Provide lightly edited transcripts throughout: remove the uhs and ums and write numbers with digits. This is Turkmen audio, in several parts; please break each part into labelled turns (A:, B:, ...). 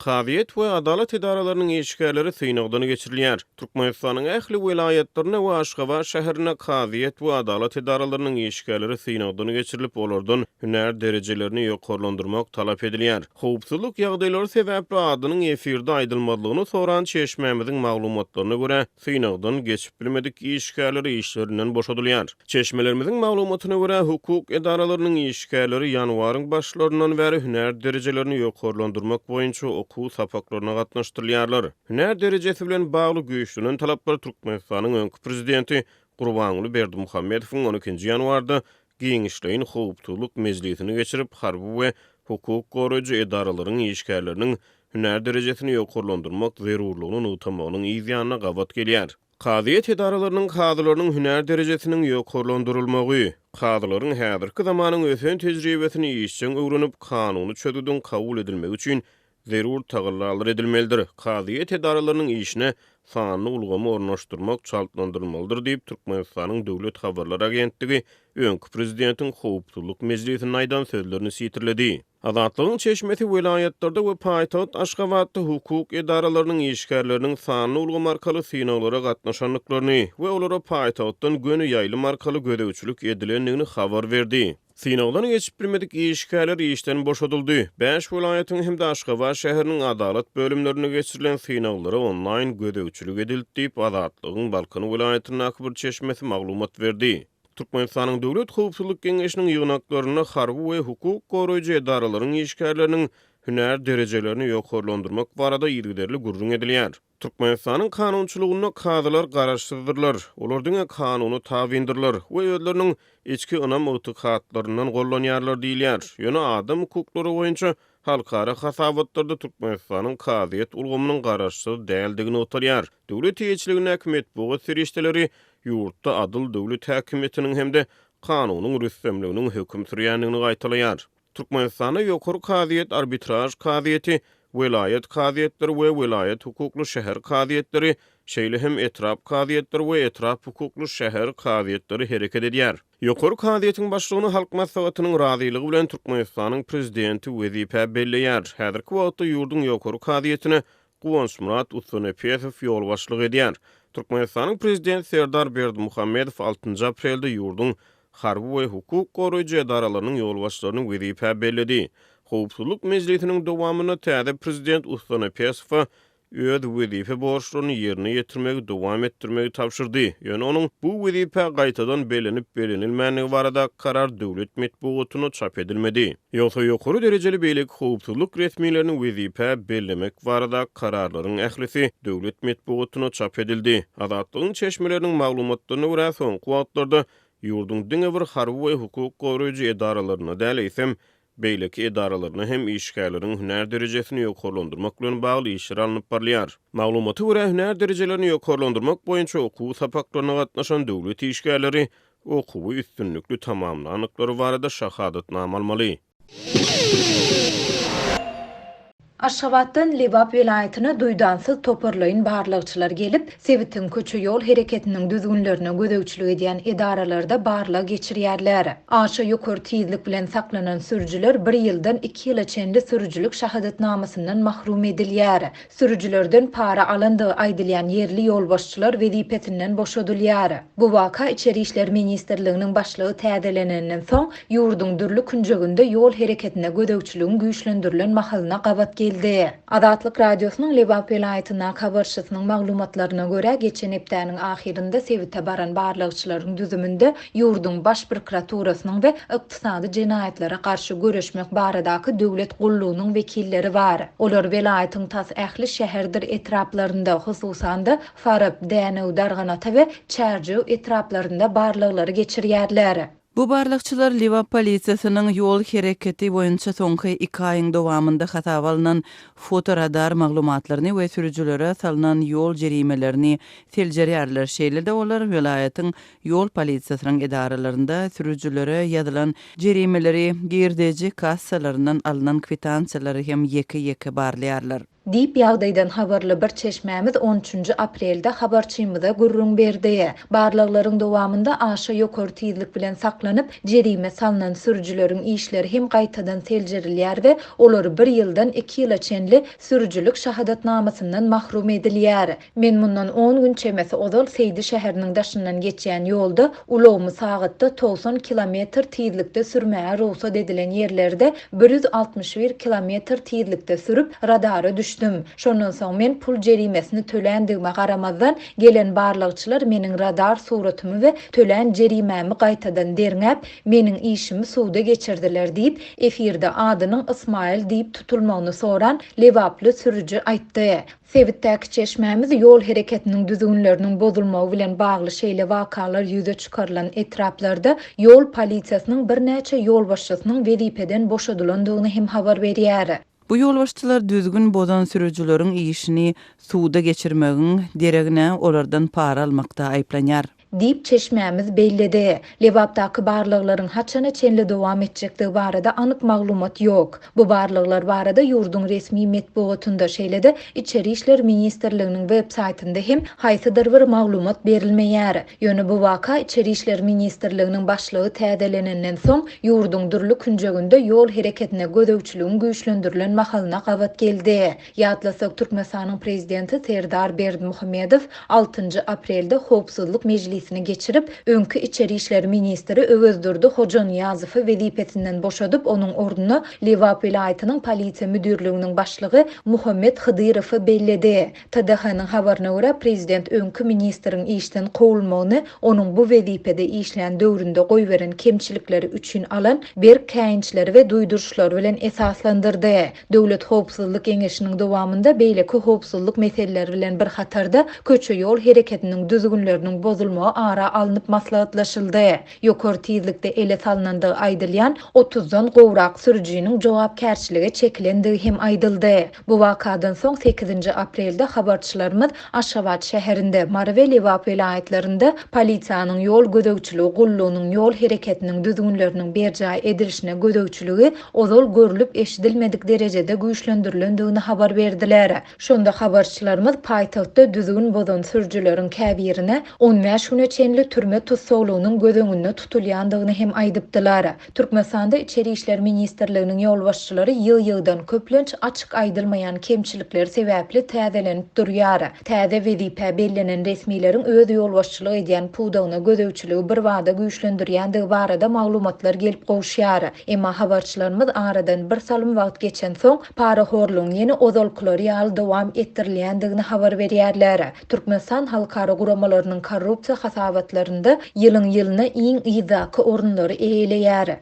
A: Kazyýet we adalat edaralarynyň işgärleri synagdan geçirilýär. Türkmenistanyň ähli welaýatlarynda we Aşgabat şäherinde kazyýet we adalat edaralarynyň işgärleri synagdan geçirilip, olardan hünär derejelerini ýokarlandyrmak talap edilýär. Howpsuzlyk ýagdaýlary sebäpli adynyň efirde aýdylmazlygyny soran çeşmämiziň maglumatlaryna görä, synagdan geçip bilmedik işgärler işlerinden boşadylýar. Çeşmelerimiziň maglumatyna görä, hukuk edaralarynyň işgärleri ýanwaryň başlaryndan bäri hünär derejelerini ýokarlandyrmak boýunça okuw sapaklaryna gatnaşdyrylýarlar. Hünär derejesi bilen bagly güýçlenen talaplar Türkmenistanyň öňki prezidenti Gurbanguly Berdimuhamedowyň on ikinji ýanwarda giňişleýin howpsuzlyk mejlisini geçirip, harby we hukuk goraýjy edaralaryň işgärleriniň hünär derejesini ýokarlandyrmak zerurlygyny nygtamagynyň yz ýanyna gabat gelýär. Kazyýet edaralarynyň kazylarynyň hünär derejesiniň ýokarlandyrylmagy, kazylaryň häzirki zamanyň ösen tejribesini işjeň öwrenip, kanuny çözgüdiň kabul edilmegi üçin zerur tagallalar edilmelidir, kazyýet edaralarynyň işine sanly ulgamy ornaşdyrmak çaltlandyrylmalydyr diýip, Türkmenistanyň Döwlet habarlar agentligi öňki prezidentiň howpsuzlyk mejlisinde aýdan sözlerini sitirledi. Azatlygyň çeşmesi welaýatlarda we paýtagt Aşgabatda hukuk edaralarynyň işgärleriniň sanly ulgam arkaly synaglara gatnaşandyklaryny we olara paýtagtdan göni ýaýlym arkaly gözegçilik edilendigini habar berdi. Synagdan geçip bilmedik işgärler işden boşadyldy. Bäş welaýatyň hem-de Aşgabat şäheriniň adalat bölümlerinde geçirilen synaglara onlaýn gözegçilik edildi diýip, Azatlygyň Balkan welaýatyndaky bir çeşmesi maglumat berdi. Türkmenistanyň Döwlet howpsuzlyk geňeşiniň ýygnaklarynda harby we hukuk goraýjy edaralaryň işgärleriniň hünär derejelerini ýokarlandyrmak barada yzygiderli gürrüň edilýär. Türkmenistanyň kanunçylygynda kazylar garaşsyzdyrlar, olar diňe kanuna tabyndyrlar we özleriniň içki ynam-ygtykatlaryndan gollanýarlar diýilýär. Ýöne adam hukuklary boýunça halkara hasabatlarda Türkmenistanyň kazyýet ulgamynyň garaşsyz däldigi nygtalýar. Döwlet eýeçiligindäki metbugat serişdeleri ýurtda adyl döwlet häkimiýetiniň hem-de kanunyň rüstemliginiň höküm sürýändigini gaýtalaýar. Türkmenistanda Ýokary kazyýet, arbitraž kazyýeti, welaýat kazyýetleri we welaýat hukukly şäher kazyýetleri, şeýle hem etrap kazyýetleri we etrap hukukly şäher kazyýetleri hereket edýär. Ýokary kazyýetiň başlygyny Halk Maslahatynyň razylygy bilen Türkmenistanyň Prezidenti wezipä belleýär. Häzirki wagtda ýurduň Ýokary kazyýetine Guwançmyrat Ussanepesow ýolbaşçylyk edýär. Türkmenistanyň Prezidenti Serdar Berdimuhamedow altynjy aprelde ýurduň harby we hukuk goraýjy edaralarynyň ýolbaşçylaryny wezipä belledi. Howpsuzlyk mejlisiniň dowamynda täze Prezident Ussanepesowa öz wezipe borçlaryny ýerine ýetirmegi dowam etdirmegi tabşyrdy. Ýöne onuň bu wezipä gaýtadan bellenip-bellenilmändigi baradaky karar döwlet metbugatynda çap edilmedi. Ýogsa ýokary derejeli beýleki howpsuzlyk resmilerini wezipä bellemek baradaky kararlaryň ählisi döwlet metbugatynda çap edildi. Azatlygyň çeşmeleriniň maglumatlaryna görä, soňky wagtlarda ýurduň diňe bir harby we hukuk goraýjy edaralarynda däl, eýsem, beýleki edaralarynda hem işgärleriň hünär derejesini ýokarlandyrmak bilen bagly işler alnyp barylýar. Maglumata görä, hünär derejelerini ýokarlandyrmak boýunça okuw sapaklaryna gatnaşan döwlet işgärleri okuwy üstünlikli tamamlandyklary barada şahadatnama almaly.
B: Aşgabatdan Lebap welaýatyna duýdansyz toparlaýyn barlagçylar gelip, sebitiň köçe-ýol hereketiniň düzgünlerine gözegçilik edýän edaralarda barlag geçirýärler. Aşa ýokary tizlik bilen saklanan sürüjiler bir ýyldan iki ýyla çenli sürüjilik şahadatnamasyndan mahrum edilýär. Sürüjilerden para alandygy aýdylýan ýerli ýolbaşçylar wezipesinden boşadylýar. Bu waka Içeri işler ministrliginiň başlygy täzelenenden soň, ýurduň dürli künjeginde ýol hereketine gözegçiligiň güýçlendirilen mahalyna gabat geldi. Azatlyk Radiosynyň Lebap welaýatyndaky habarçysynyň maglumatlaryna görä, geçen hepdäniň ahyrynda sebite baran barlagçylaryň düzüminde ýurduň Baş prokuraturasynyň we Ykdysady jenaýatlara garşy göreşmek baradaky döwlet gullugynyň wekilleri bar. Olar welaýatyň tas ähli şäherdir etraplarynda, hususan-da, Farap, Dänew, Darganata we Çärjew etraplarynda barlaglary geçirýärler.
C: Bu barlagçylar Lebap polisiýasynyň ýol hereketi boýunça soňky iki aýyň dowamynda hasaba alnan fotoradar maglumatlaryny we sürüjilere salnan ýol jerimelerini seljerýärler. Şeýle-de olar welaýatyň Ýol polisiýasynyň edaralarynda sürüjilere ýazylan jerimeleri, girdeji kassalaryndan alnan kwitansiýalary hem ýeke-ýeke barlaýarlar.
B: Diýip, ýagdaýdan habarly bir çeşmämiz on üçünji aprelde habarçymyza gürrüň berdi. Barlaglaryň dowamynda aşa ýokary tizlik bilen saklanyp, jerime salnan sürüjileriň işleri hem gaýtadan seljerilýär we olar bir ýyldan iki ýyla çenli sürüjilik şahadatnamasyndan mahrum edilýär. Men mundan on gün çemesi ozal Seýdi şäheriniň daşyndan geçýän ýolda ulagymy sagatda 90 kilometr tizlikde sürmäge rugsat edilen ýerlerde 161 kilometr tizlikde sürüp, radara düşdüm. Şondan soň men pul jerimesini töländigime garamazdan, gelen barlagçylar meniň radar suratymy we tölän jerimämi gaýtadan derňäp, meniň işimi suda geçirdiler diýip, efirde adynyň Ysmaýyl diýip tutulmagyny soran lebaply sürüji aýtdy. Sebitdäki çeşmämiz ýol hereketiniň düzgünleriniň bozulmagy bilen bagly şeýle wakalar ýüze çykarylan etraplarda ýol polisiýasynyň birnäçe ýolbaşçysynyň wezipeden boşadylandygyny hem habar berýär.
C: Bu ýolbaşçylar düzgün bozan sürüjileriň işini suda geçirmegiň deregine olardan para almakda aýyplanýar.
B: Diýip, çeşmämiz belledi. Lebapdaky barlaglaryň haçana çenli dowam etjekdigi barada anyk maglumat ýok. Bu barlaglar barada ýurduň resmi metbugatynda, şeýle-de Içeri işler ministrliginiň web saýtynda hem haýsydyr bir maglumat berilmeýär. Ýöne bu waka Içeri işler ministrliginiň başlygy täzelenenden soň, ýurduň dürli künjeginde ýol hereketine gözegçiligiň güýçlendirilen mahalyna gabat geldi. Ýatlasak, Türkmenistanyň Prezidenti Serdar Berdimuhamedow altynjy aprelde Howpsuzlyk mejlisini geçirip, öňki içeri işler ministri Öwezdurdy Hojanyýazowy wezipesinden boşadyp, onuň ornuna Lebap welaýatynyň Polisiýa müdirliginiň başlygy Muhammet Hydyrowy belledi. TDH-nyň habaryna görä, prezident öňki ministriň işden kowulmagyny onuň bu wezipede işlän döwründe goýberen kemçilikleri üçin alan berk käýinçleri we duýduryşlary bilen esaslandyrdy. Döwlet howpsuzlyk geňeşiniň dowamynda beýleki howpsuzlyk meseleleri bilen bir hatarda köçe-ýol hereketiniň düzgünleriniň bozulmagy ara alnyp maslahatlaşyldy. Ýokary tizlikde ele salnandygy aýdylýan otuzdan gowrak sürüjiniň jogapkärçilige çekilendigi hem aýdyldy. Bu wakadan soň sekizinji aprelde habarçylarymyz Aşgabat şäherinde, Mary we Lebap welaýatlarynda polisiýanyň ýol gözegçiligi gullugynyň ýol hereketiniň düzgünleriniň berjaý edilişine gözegçiligi ozal görlüp-eşidilmedik derejede güýçlendirilendigini habar berdiler. Şonda habarçylarymyz paýtagtda düzgün bozan sürüjileriň käbirine 15 güne çenli türme tussaglygynyň göz öňünde tutulýandygyny hem aýdypdylar. Türkmenistanda Içeri işler ministrliginiň ýolbaşçylary ýygy-ýygydan köplenç açyk aýdylmaýan kemçilikleri sebäpli täzelenip durýar. Täze wezipä bellenen resmileriň öz ýolbaşçylyk edýän pudagyna gözegçiligi birbada güýçlendirýändigi barada maglumatlar gelip gowuşýar. Emma habarçylarymyz aradan birsalym wagt geçensoň, parahorlugyň ýene ozalkylary ýaly dowam etdirilýändigini habar berýärler. Türkmenistan halkara guramalarynyň korrupsiýa hasabatlarynda ýylyň-ýylyna iň yzdaky orunlary eýeleýär.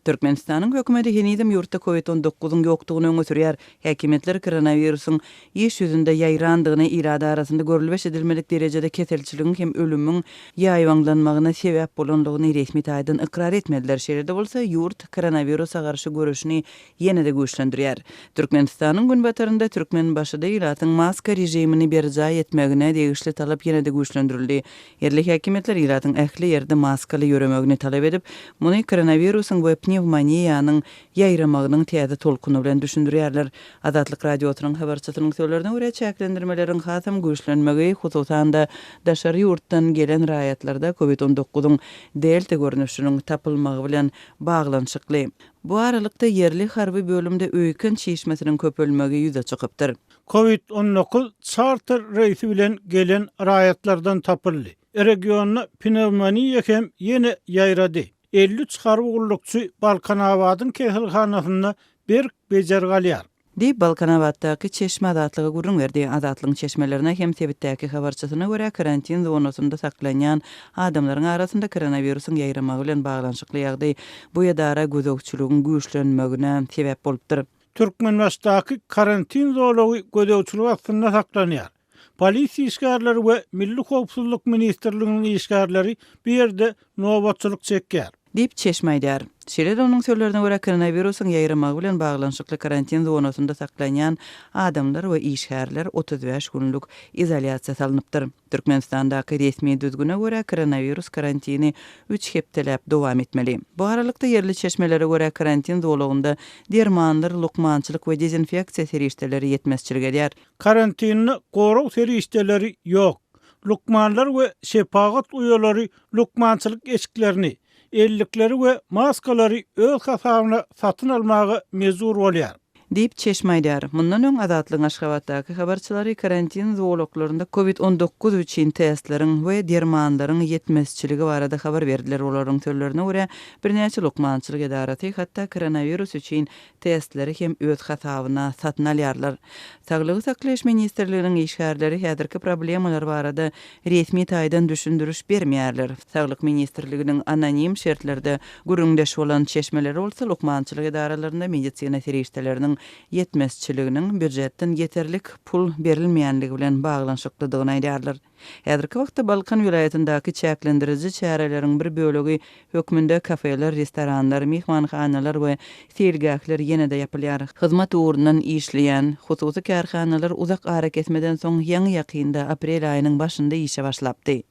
C: Türkmenistanyň hökümeti henizem ýurtda Covid on dokuzyň ýokdugyny öňe sürýär. Häkimiýetler koronawirusyň iş ýüzünde ýaýrandygyny, ilat arasynda görlüp-eşidilmedik derejede keselçiligiň hem ölümiň ýaýbaňlanmagyna sebäp bolandygyny resmi taýdan ykrar etmediler. Şeýle-de bolsa, ýurt koronawirusa garşy göreşini ýene-de güýçlendirýär. Türkmenistanyň günbatarynda Türkmenbaşyda ilatyň maska režimini berjaý etmegine degişli talap ýene-de güýçlendirildi. Ýerli häkimiýetler ilatyň ähli ýerde maskaly ýöremegini talap edip, muny koronawirusyň we pnewmoniýanyň ýaýramagynyň täze tolkuny bilen düşündirýärler. Azatlyk Radiosynyň habarçysynyň sözlerine görä, çäklendirmeleriň hasam güýçlenmegi, hususan-da, daşary ýurtdan gelen raýatlarda covid on dokuzyň delta görnüşiniň tapylmagy bilen baglanyşykly. Bu aralykda, ýerli harby bölümde öýken çişmesiniň köpelmegi ýüze çykypdyr.
D: Covid 19 çarter reýsi bilen gelen raýatlardan tapyldy. Regionda pnewmoniýa hem ýene ýaýrady. 53 harby gullukçy Balkanabadyň keselhanasynda berk bejergi alýar.
C: Diýip, Balkanabatdaky çeşme Azatlyga gürrüň berdi. Azatlygyň çeşmelerine hem sebitdäki habarçysyna görä, karantin zonasynda saklanýan adamlaryň arasynda koronawirusyň ýaýramagy bilen baglanyşykly ýagdaý bu edara gözegçiligiň güýçlenmegine sebäp bolupdyr.
D: Türkmenbaşydaky karantin zolagy gözegçilik astynda saklanýar. Polisiýa işgärleri we Milli howpsuzlyk ministrliginiň işgärleri bu ýerde nobatçylyk çekýär.
C: Diýip, çeşme aýdýar. Şeýle-de onuň sözlerine görä, koronawirusyň ýaýramagy bilen baglanyşykly karantin zonasynda saklanýan adamlar we işgärler 35 günlük izolýasiýa salnypdyr. Türkmenistandaky resmi düzgüne görä, koronawirus karantini üç hepdeläp dowam etmeli. Bu aralykda, ýerli çeşmelere görä, karantin zolagynda dermanlar, lukmançylyk we dezinfeksiýa serişdeleri ýetmezçilik edýär.
D: Karantinde gorag serişdeleri ýok. Lukmanlar we şepagat uýalary lukmançylyk eşiklerini, ellikleri we maskalary öz hasabyna satyn almaga mejbur bolýar.
C: Diýip, çeşme aýdýar. Mundan öň Azatlygyň Aşgabatdaky habarçylary karantin zolaklarynda Covid 19 üçin testleriň we dermanlaryň ýetmezçiligi barada habar berdiler. Olaryň sözlerine görä, birnäçe lukmançylyk edarasy hatda koronawirus üçin testleri hem öz hasabyna satyn alýarlar. Saglygy saklaýyş ministrliginiň işgärleri häzirki problemalar barada resmi taýdan düşündiriş bermeýärler. Saglyk ministrliginiň anonim şertlerde gürrüňdeş bolan çeşmeleri bolsa lukmançylyk edaralarynda medisina serişdeleriniň ýetmezçiliginiň býujetden ýeterlik pul berilmeýänligi bilen baglanyşyklydygyny aýdýarlar. Häzirki wagtda Balkan welaýatyndaky çäklendiriji çäreleriň bir bölegi hökmünde kafeler, restoranlar, myhmanhanalar we seýilgähler ýene-de ýapylýar. Hyzmat ugrundan işleýän hususy kärhanalar uzak arakesmeden soň ýaňy-ýakynda, aprel aýynyň başynda işe başlapdy.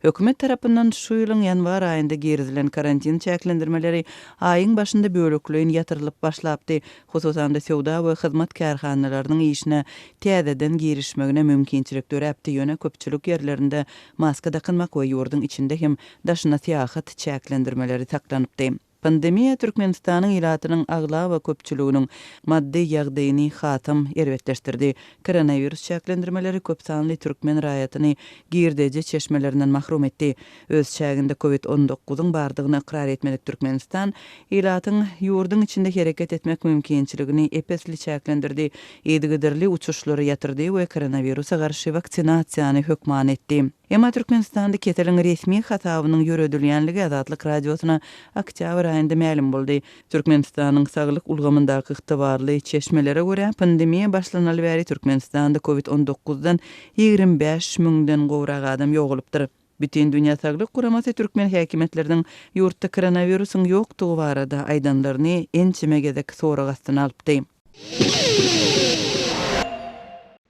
C: Hökümet tarapyndan şu ýylyň ýanwar aýynda girizilen karantin çäklendirmeleri aýyň başynda bölekleýin ýatyrylyp başlapdy, hususan-da söwda we hyzmat kärhanalarynyň işine täzeden girişmegine mümkinçilik döräpdi, ýöne köpçülik ýerlerinde maska dakynmak we ýurduň içinde hem daşyna syýahat çäklendirmeleri saklanypdy. Pandemiýa Türkmenistanyň ilatynyň aglaba köpçüliginiň maddy ýagdaýyny hasam erbetleşdirdi. Koronawirus çäklendirmeleri köp sanly türkmen raýatyny girdeji çeşmelerinden mahrum etdi. Öz çäginde Covid on dokuzyň bardygyny ykrar etmedik Türkmenistan ilatyň ýurduň içinde hereket etmek mümkinçiligini ep-esli çäklendirdi, yzygiderli uçuşlary ýatyrdy we koronawirusa garşy waksinasiýany hökman etdi. Emma Türkmenistanda keseliň resmi hasabynyň ýöredilýänligi Azatlyk Radiosyna oktýabr aýynda mälim boldy. Türkmenistanyň saglyk ulgamyndaky ygtybarly çeşmelere görä, pandemiýa başlanaly bäri Türkmenistanda Covid on dokuzdan 25 müňden gowrak adam ýogalypdyr. Bütindünýä saglyk guramasy türkmen häkimiýetleriniň ýurtda koronawirusyň ýokdugy barada aýdanlaryny ençeme gezek sorag astyna alypdy.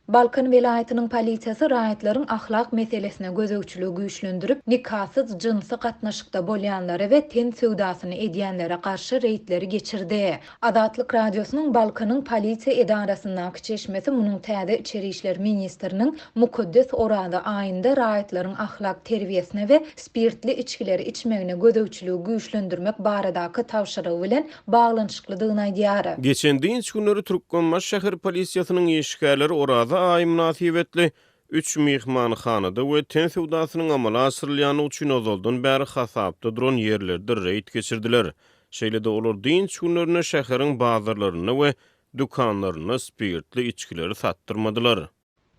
B: Balkan welaýatynyň polisiýasy raýatlaryň ahlak meselesine gözegçiligi güýçlendirip, nikasyz jynsy gatnaşykda bolýanlara we ten söwdasyny edýänlere garşy reýdleri geçirdi. Azatlyk Radiosynyň Balkanyň polisiýa edarasyndaky çeşmesi munuň täze içeri işler ministriniň mukaddes Oraza aýynda raýatlaryň ahlak terbiýesine we spirtli içgileri içmegine gözegçiligi güýçlendirmek baradaky tabşyrygy bilen baglanyşyklydygyny aýdýar.
A: Geçen dynç günleri Türkmenbaşy şäher polisiýasynyň işgärleri Oraza aýy mynasybetli üç myhmanhanada we ten söwdasynyň amala aşyrylýandygy üçin ozaldan bäri hasapda duran ýerlerde reýd geçirdiler. Şeýle-de olar dynç günlerinde şäheriň bazarlarynda we dükanlarynda spirtli içgileri satdyrmadylar.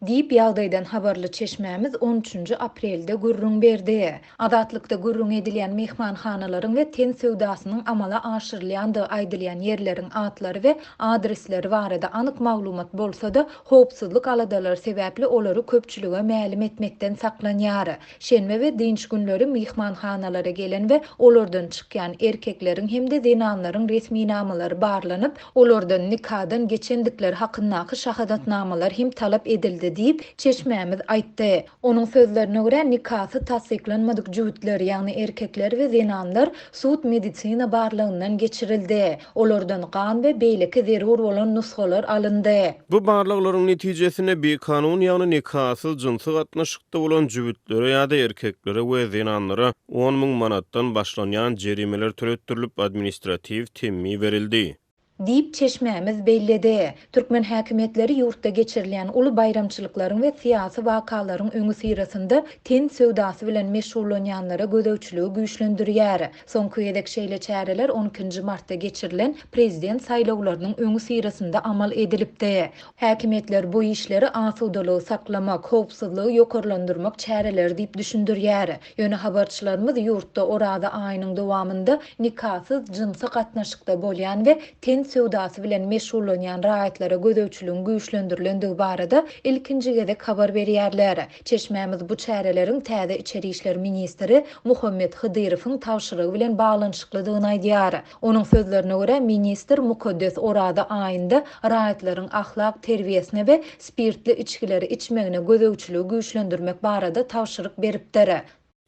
B: Diýip, ýagdaýdan habarly çeşmämiz on üçünji aprelde gürrüň berdi. Azatlykda gürrüňi edilýän myhmanhanalaryň we ten söwdasynyň amala aşyrylýandygy aýdylýan ýerleriň atlary we adresleri barada anyk maglumat bolsa-da, howpsuzlyk aladalary sebäpli olary köpçülige mälim etmekden saklanýar. Şenbe we dynç günleri myhmanhanalara gelen we olardan çykýan erkekleriň hem-de zenanlaryň resminamalary barlanyp, olardan nikadan geçendikleri hakyndaky şahadatnamalar hem talap edildi diýip, çeşmämiz aýtdy. Onuň sözlerine görä, nikasy tassyklanmadyk jübütler, ýagny erkekler we zenanlar sud-medisina barlagyndan geçirildi. Olardan gan we beýleki zerur bolan nusgalar alyndy.
A: Bu barlaglaryň netijesinde bikanun, ýagny nikasyz jynsy gatnaşykda bolan jübütlere ýa-da erkeklere we zenanlara 10 000 manatdan başlanýan jerimeler töletdirilip, administratiw temmi berildi.
B: Diýip, çeşmämiz belledi. Türkmen häkimiýetleri ýurtda geçirilýän uly baýramçylyklaryň we syýasy wakalaryň öňüsyrasynda ten söwdasy bilen meşgullanýanlara gözegçiligi güýçlendirýär. Soňky gezek şeýle çäreler on ikinji martda geçirilen prezident saýlawlarynyň öňüsyrasynda amal edilipdi. Häkimiýetler bu işleri asudalygy saklamak, howpsuzlygy ýokarlandyrmak çäreleri diýip düşündirýär. Ýöne habarçylarymyz ýurtda Oraza aýynyň dowamynda nikasyz jynsy gatnaşykda bolýan we ten. söwdasy bilen meşgullanýan raýatlara gözegçiligiň güýçlendirilendigi barada ilkinji gezek habar berýärler. Çeşmämiz bu çäreleriň täze içeri işler ministri Muhammet Hydyrowyň tabşyrygy bilen baglanyşyklydygyny aýdýar. Onuň sözlerine görä, ministr mukaddes Oraza aýynda raýatlaryň ahlak terbiýesine we spirtli içgileri içmegine gözegçiligi güýçlendirmek barada tabşyryk beripdir.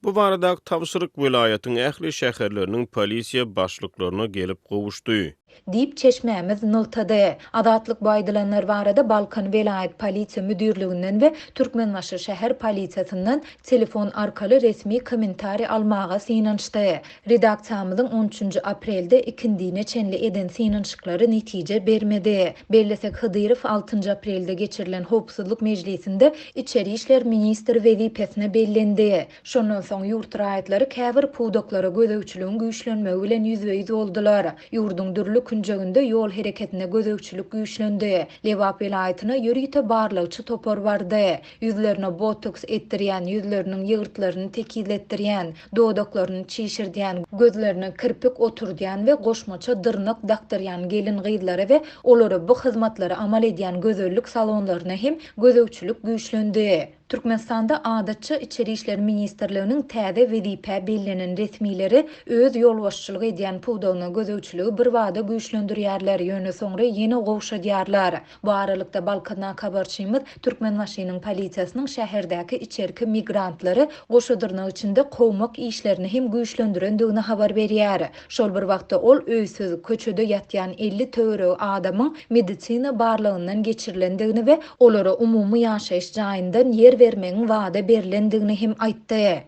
A: Bu baradaky tabşyryk welaýatyň ähli şäherleriniň polisiýa başlyklaryna gelip gowuşdy.
B: Diýip, çeşmämiz nygtady. Azatlyk bu aýdylanlar barada Balkan welaýat polisiýa müdirliginden we Türkmenbaşy şäher polisiýasyndan telefon arkaly resmi kommentariý almaga synanyşdy. Redaksiýamyzyň on üçünji aprelde ikindine çenli eden synanyşyklary netije bermedi. Bellesek, Hydyrow altynjy aprelde geçirilen howpsuzlyk mejlisinde içeri işler ministri wezipesine bellendi. Şondan soň ýurt raýatlary käbir pudaklara gözegçiligiň güýçlenmegi bilen ýüzbe-ýüz boldular. Ýurduň dürli künjeginde ýol hereketine gözegçilik güýçlendi. Lebap welaýatyna ýörite barlagçy topar bardy. Ýüzlerine botoks etdirýän, ýüzleriniň ýygyrtlaryny tekizletdirýän, dodaklaryny çişirdýän, gözlerine kirpik oturdýan we goşmaça dyrnak dakdyrýan gelin-gyzlara we olara bu hyzmatlary amal edýän gözellik salonlaryna hem gözegçilik güýçlendi. Türkmenistanda adatça Içeri işler ministrliginiň täze wezipä bellenen resmileri öz ýolbaşçylyk edýän pudagyna gözegçiligi birbada güýçlendirýärler, ýöne soňra ýene gowşadýarlar. Bu aralykda, Balkandaky habarçymyz Türkmenbaşynyň polisiýasynyň şäherdäki içerki migrantlary goşa dyrnak içinde kowmak işlerini hem güýçlendirendigini habar berýär. Şol bir wagtda, ol öýsüz, köçede ýatýan 50 töweregi adamyň medisina barlagyndan geçirilendigini we olara umumy ýaşaýyş jaýyndan ýer bermegiň wada berlendigini hem aýtdy.